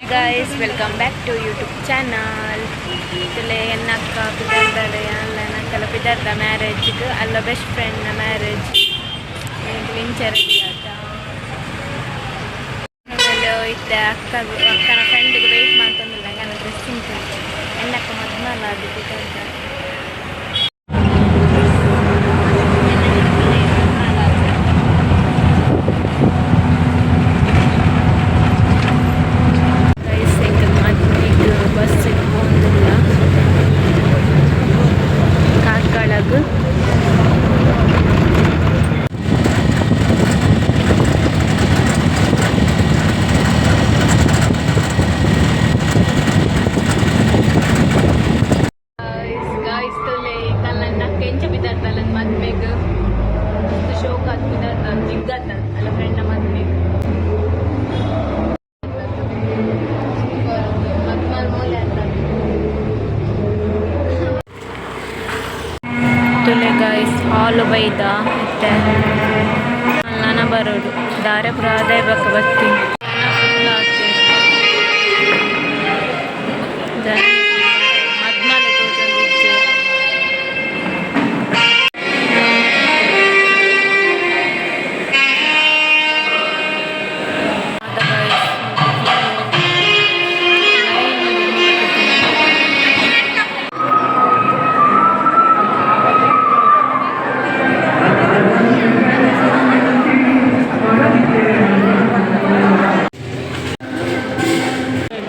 Guys, welcome back to YouTube channel. ಇತ್ತಲೆ ಎನ್ನಕ್ಕ ಪಿದರ್ದಾಳೆ ಅಲ್ಲ ನಕ್ಕಲ ಪಿದರ್ದ ಮ್ಯಾರೇಜ್ಗೆ ಅಲ್ಲ best ಫ್ರೆಂಡ್ನ marriage ಇಂಚ ರೆಡಿ ಆತ. ಆಮೇಲೆ ಇತ್ತೆ ಅಕ್ಕ ಅಕ್ಕನ ಫ್ರೆಂಡ್ಗೆ ವೆಯ್ಟ್ ಮಾಡ್ತಂದಿಲ್ಲ ನನ್ನ ಡ್ರೆಸ್ಸಿಂಗ್. ಎನ್ನಕ್ಕ ಮದ್ಮಲ್ಲ ಅದು ಪಿದರ್ದ. ಗೈಸ್, ಎಂಕ್ ಮದ್ಮೆಗ್ ಬಸ್ಸಿಗೆ ಪೋಂದಿಲ್ಲ ಕಾರ್ಕಳಗ್. ಗಾಯ್ಸ್, ತುಲೆ ಕಲ್ಲನ್ನ ಕೆಂಚ ಬಿದ್ದಾರ್ತಲ್ಲ ಮದ್ಮೆಗ್. ಮಸ್ತ್ ಶೋಕ್ ಆತ್ ಬಿದ್ದಾರ್ತ ಜಿಗ್ಗತ್ತ ಅಲ್ಲ ಫ್ರೆಂಡ್ನ ಮದ್ಮೆಗ್. ಮದ್ಮಲ್ ಮೋಲೆ ಅಂತ. ತುಲೆ ಗಾಯ್ಸ್, ಹಾಲು ಬೈದ ಇತ್ತೆ ನನ ಬರೋಡು ದಾರೆ ಪುರ ಆದಾಯ ಬಕ್ಕ ಬತ್ತಿ ಜನ ಫುಲ್ ಆತೆರ್. ಜನ ಮದ್ಮಲೆ ತೋಜೊಂದಿಜ್ಜೆರ್. ಮಾತ ಗಾಯ್ಸ್, ಲೈನ್.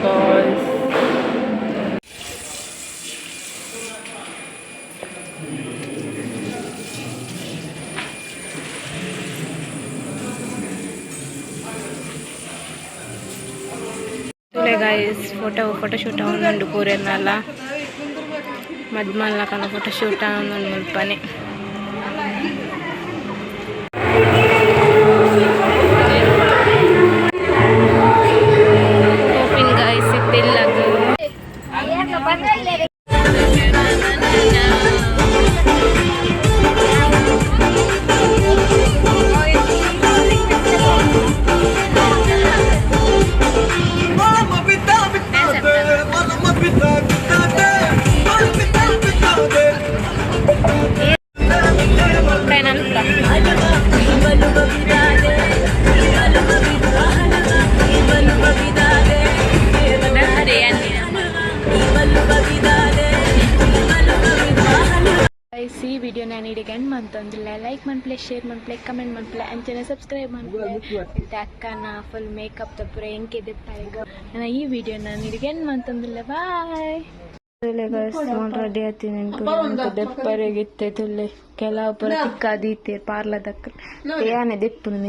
Guys. ತುಲೆ ಗಾಯ್ಸ್, ಫೋಟೋ ಫೋಟೋ ಶೂಟ್ ಆವೊಂದುಂಡು ಪೂರೆರ್ನಲ. ಮದ್ಮಲ್ನಕಲ್ನ ಫೋಟೋ ಶೂಟ್ ಆವೊಂದುಂಡು ಮುಲ್ಪನೆ. ಪೋಪಿನ್ ಗಾಯ್ಸ್ ಇತ್ತೆ ಇಲ್ಲಗ್. ಕೈನಲ್ಪ. ಈ ವಿಡಿಯೋ ನಾನು ಇಡೆಗ್ ಎಂಡ್ ಮಂತೊಂದುಲ್ಲೆ. ಲೈಕ್ ಮನ್ಪುಲೆ, ಶೇರ್ ಮನ್ಪುಲೆ, ಕಮೆಂಟ್ ಮನ್ಪುಲೆ, ಅಂಚನೆ ಸಬ್ಸ್ಕ್ರೈಬ್ ಮನ್ಪುಲೆ. ಇತ್ತೆ ಅಕ್ಕನ ಫುಲ್ ಮೇಕಪ್ ದ ಪೂರ ಎಂಕೆ ದೆಪ್ಪಾರೆಗ್. ನನ್ನ ಈ ವಿಡಿಯೋ ನಾನು ಇಡೆಗ್ ಎಂಡ್ ಮಂತೊಂದುಲ್ಲೆ. ಬಾಯ್. ರೆಡಿ ಆತೀನಿ. ದೆಪ್ಪರೆಗಿತ್ತೆ ತುಲ್ಲೆ ಕೆಲವು ಪೂರ ತಿಕ್ಕಾದೀತೆರ್ ಪಾರ್ಲದಕ್ಕಲ್ ಯಾನೆ ದೆಪ್ಪುನು.